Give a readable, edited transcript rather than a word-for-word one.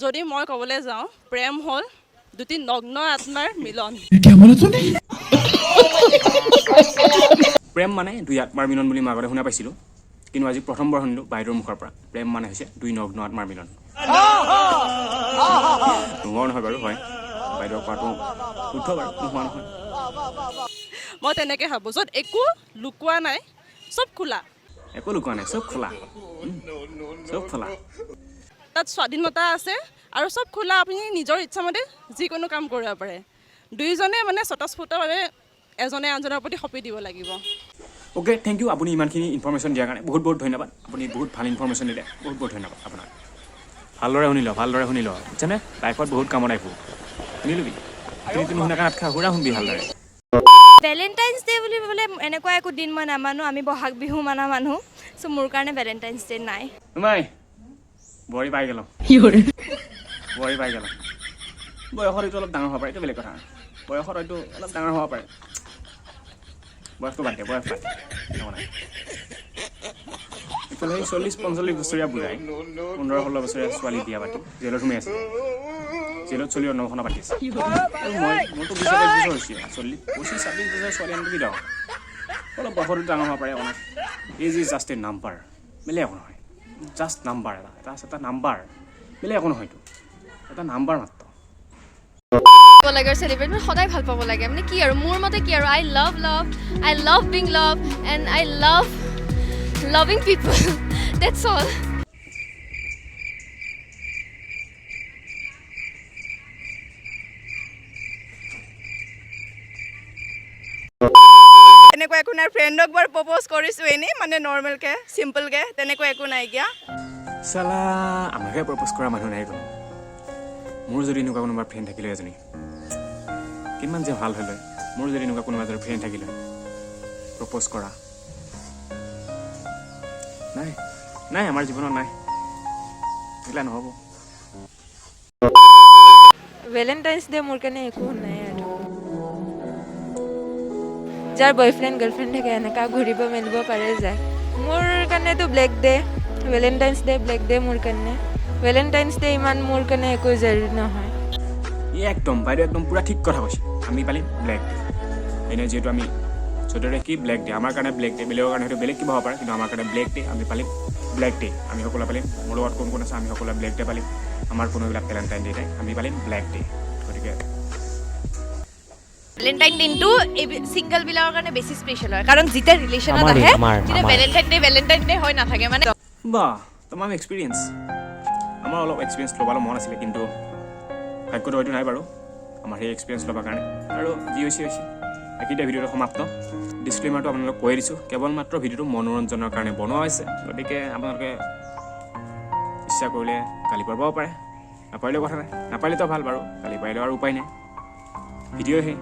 যদি মই ক'বলৈ যাওঁ, প্ৰেম হ'ল দুটি নগ্ন আত্মাৰ মিলন। প্ৰেম মানে দুই আত্মাৰ মিলন বুলি মই আগতে শুনা পাইছিলোঁ, কিন্তু আজি প্ৰথমবাৰ শুনিলোঁ বাইদেউৰ মুখৰ পৰা। প্ৰেম মানে হৈছে দুই নগ্ন আত্মাৰ মিলন। নোহোৱাও নহয় বাৰু, হয় বাইদেউ কোৱাটো শুদ্ধ বাৰু, নোহোৱা নহয়। মই তেনেকৈ ভাবোঁ, য'ত একো লুকোৱা নাই, চব খোলা। একো লুকোৱা নাই, চব খোলা, চব খোলা। তাত স্বাধীনতা আছে আৰু চব খোলা, আপুনি নিজৰ ইচ্ছামতে যিকোনো কাম কৰিব পাৰে। দুয়োজনে মানে স্বতঃস্ফূৰ্তভাৱে এজনে আনজনৰ প্ৰতি সঁপি দিব লাগিব। অ'কে, thank U, আপুনি ইমানখিনি ইনফৰ্মেশ্যন দিয়াৰ কাৰণে বহুত বহুত ধন্যবাদ। আপুনি বহুত ভাল ইনফৰ্মেশ্যন দিলে, বহুত বহুত ধন্যবাদ আপোনাক। ভালদৰে শুনি ল, ভালদৰে শুনি ল, বুজিছেনে? লাইফত বহুত কামত আহিব, শুনি ল'বি। তুমি নুশুনাকৈ নাথাকা, সুৰা শুনবি ভালদৰে। ভেলেণ্টাইন্স ডে' বুলি ক'লে এনেকুৱা একো দিন মই নামানো। আমি বহাগ বিহু মানা মানুহ, চ' মোৰ কাৰণে ভেলেণ্টাইন্স ডে' নাই। তোমাই বোৱাৰী পাই গ'ল, বোৱাৰী পাই গ'ল। বয়সত হয়তো অলপ ডাঙৰ হ'ব পাৰে, এইটো বেলেগ কথা। বয়সত হয়তো অলপ ডাঙৰ হ'ব পাৰে, বয়সটো বাদ দে, বয়স বাদ দে, একো নাই। ইফালে সেই 40-45 বছৰীয়া বুঢ়াই 15-16 বছৰীয়া ছোৱালী বিয়া পাতি জেলত সোমাই আছে, জেলত চলি অন্নপ্ৰাশনা পাতি আছে। আৰু মোৰতো 20-21 বছৰ হৈছে, 25-26 বছৰ ছোৱালী আনটো কি ডাঙৰ, অলপ বয়সতো ডাঙৰ হ'ব পাৰে, একো নাই। Age is just a number, বেলেগ একো নহয়। জাষ্ট নাম্বাৰ এটা, এটা আছে, এটা নাম্বাৰ, বেলেগ একো নহয়তো, এটা নাম্বাৰ মাত্ৰ। লাগে আৰু চেলিব্ৰেট মানে সদায় ভাল পাব লাগে, মানে কি আৰু মোৰ মতে কি আৰু I love love, I love being love and I love loving people, that's all. এনেকুৱা একো নাই। ফ্ৰেণ্ডক বাৰু প্ৰপ'জ কৰিছোঁ এনেই, মানে নৰ্মেলকৈ চিম্পলকৈ, তেনেকুৱা একো নাইকিয়া। চালা আমাকহে প্ৰপ'জ কৰা মানুহ নাই কোনো। মোৰ যদি এনেকুৱা কোনোবা ফ্ৰেণ্ড থাকিলে এজনী, কিমান যে ভাল হ'ল হয়। মোৰ যদি এনেকুৱা কোনোবা এজনী ফ্ৰেণ্ড থাকিলে প্ৰপ'জ কৰা, নাই নাই, আমাৰ জীৱনত নাই, এইবিলাক নহ'ব। ভেলেণ্টাইন্স ডে মোৰ কাৰণে একো নাই আৰু। যাৰ বয়ফ্ৰেণ্ড গাৰ্লফ্ৰেণ্ড থাকে এনেকুৱা ঘূৰিব মেলিব পাৰে যায়। মোৰ কাৰণেতো black day, Valentine's day black day মোৰ কাৰণে। ভেলেণ্টাইন্স ডে ইমান মোৰ কাৰণে একো জৰুৰী নহয়। ই একদম বাইদেউ একদম পূৰা ঠিক কথা কৈছে। আমি পালিম ব্লেক ডে, এনেই যিহেতু আমি 14 তাৰিখ কি ব্লেক ডে, আমাৰ কাৰণে ব্লেক ডে, বেলেগৰ কাৰণে হয়তো বেলেগ কিবা হ'ব পাৰে, কিন্তু আমাৰ কাৰণে ব্লেক ডে, আমি পালিম ব্লেক ডে। আমি সকলোৱে পালিম, মোৰ লগত কোন কোন আছে আমি সকলোৱে ব্লেক ডে পালিম। আমাৰ কোনো এইবিলাক ভেলেণ্টাইন ডে নাই, আমি পালিম ব্লেক ডে। গতিকে ভেলেণ্টাইন দিনটো এই ছিংগলবিলাকৰ কাৰণে বেছি স্পেচিয়েল হয়, কাৰণ যেতিয়া ৰিলেশ্যনত আহে তেতিয়া ভেলেণ্টাইন ডে ভেলেণ্টাইন ডে হৈ নাথাকে মানে। বাহ, তোমাৰ এক্সপিৰিয়েঞ্চ, আমাৰ অলপ এক্সপিৰিয়েঞ্চ ল'বলৈ মন আছিলে, কিন্তু ভাগ্যটো হয়তো নাই বাৰু আমাৰ সেই এক্সপিৰিয়েঞ্চ ল'বৰ কাৰণে। আৰু যি হৈছে হৈছে, এইখিনিতে ভিডিঅ'টো সমাপ্ত। ডিছক্লেমাৰটো আপোনালোকক কৈয়ে দিছোঁ, কেৱল মাত্ৰ ভিডিঅ'টো মনোৰঞ্জনৰ কাৰণে বনোৱা হৈছে, গতিকে আপোনালোকে ইচ্ছা কৰিলে গালি পাৰিবও পাৰে, নাপাৰিলেও কথা নাই, নাপাৰিলেতো ভাল বাৰু, গালি পাৰিলেও আৰু উপায় নাই। ভিডিঅ'হে